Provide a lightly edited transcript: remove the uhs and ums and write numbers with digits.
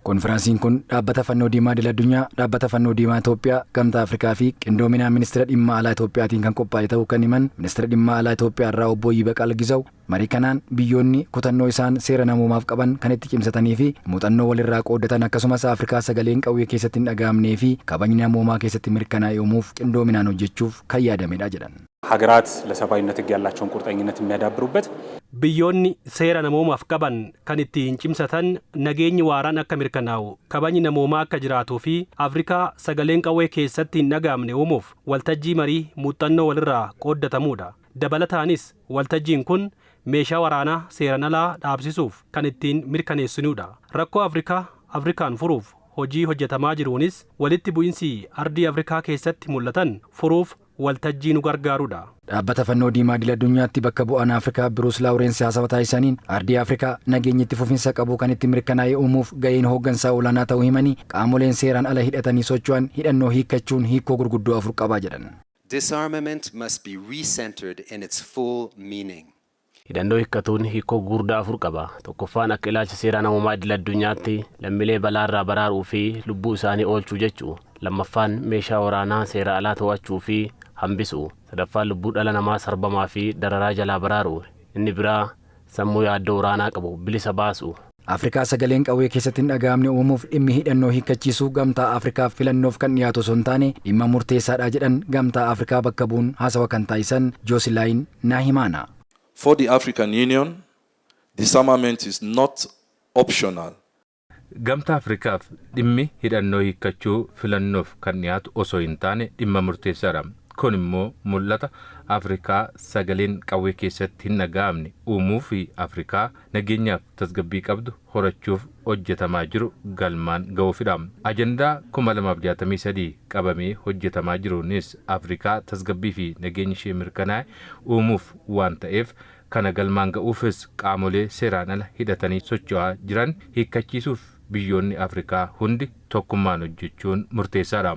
Konfiraansiin kun Dhaabbata Fannoo Diimaa Idil Addunyaa, Dhaabbata Fannoo Diimaa Itoophiyaa, Gamtaa Afrikaa fi qindoominaan Ministeera Dhimma Alaa Itoophiyaatiin kan qophaa'e ta'uu kan himan Ministeera Dhimma Alaa Itoophiyaa irraa Obbo Yibaqaal Gizaw, marii kanaan biyyoonni kutannoo isaan seera namoomaaf qaban kan itti cimsatanii fi muuxannoo walirraa qooddatan, akkasumas Afrikaa sagaleen qawwee keessatti hin dhaga'amnee fi kabajni namoomaa keessatti mirkanaa'e uumuuf qindoominaan hojjechuuf kan yaadamedha jedhan. ሀገራት ለሰብአዊነት ሕግ ያላቸውን ቁርጠኝነት የሚያዳብሩበት Biyyoonni seera namoomaaf qaban kan ittiin cimsatan, nageenyi waaraan akka mirkanaa'u, kabajni namoomaa akka jiraatuu fi Afrikaa sagaleen qawwee keessatti hin dhaga'amne uumuuf waltajjii marii muuxannoo walirraa qooddatamuudha. Dabalataanis waltajjiin kun meeshaa waraanaa seeran alaa dhaabsisuuf kan ittiin mirkaneessinudha. Rakkoo Afrikaa Afrikaan furuuf hojii hojjetamaa jiruunis walitti bu'insi ardii Afrikaa keessatti mul'atan furuuf waltajjii nu gargaarudha. Dhaabbata Fannoo Diimaa Idil Addunyaatti bakka bu'aan Afrikaa Biruus Laawurensi haasawa taasisaniin, ardii Afrikaa nageenyi itti fufinsa qabu kan itti mirkanaa'e uumuuf ga'een hooggansaa olaanaa ta'uu himanii, qaamoleen seeraan ala hidhatanii socho'an hidhannoo hiikkachuun hiikoo gurguddoo afur qabaa jedhan. Disarmament must be recentered in its full meaning. Hidhannoo hiikkatuun hiikoo gurguddaa afur qaba. Tokkoffaan, akka ilaalcha seera namoomaa idil addunyaatti lammiilee balaarraa baraaruu fi lubbuu isaanii oolchuu jechuu. Lammaffaan, meeshaa waraanaa seera alaa to'achuu fi hambisuu. Sadaffaan, lubbuu dhala namaa sarbamaa fi dararaa jalaa baraaru. Inni biraa, sammuu yaaddoo waraanaa qabu bilisa baasu. Afrikaa sagaleen qawwee keessatti hin dhaga'amne uumuuf dhimmi hidhannoo hiikkachiisuu Gamtaa Afrikaaf filannoof kan dhiyaatu osoo hin taane dhimma murteessaadha jedhan Gamtaa Afrikaa bakka bu'uun haasawa kan taasisan Joosilaayin Naahimaana. For the African Union, disarmament is not optional. Gamtaa Afrikaaf dhimmi hidhannoo hiikkachuu filannoof kan dhiyaatu osoo hin taane dhimma murteessaadha. Kun immoo mul'ata Afrikaa sagaleen qawwee keessatti hin dhaga'amne uumuu fi Afrikaa nageenyaaf tasgabbii qabdu horachuuf hojjetamaa jiru galmaan ga'uufidha. Ajandaa 2063 qabamee hojjetamaa jiruunis Afrikaa tasgabbii fi nageenyi ishee mirkanaa'e uumuuf waan ta'eef, kana galmaan ga'uufis qaamolee seeraan ala hidhatanii socho'aa jiran hiikkachiisuuf biyyoonni Afrikaa hundi tokkummaan hojjechuun murteessaadha.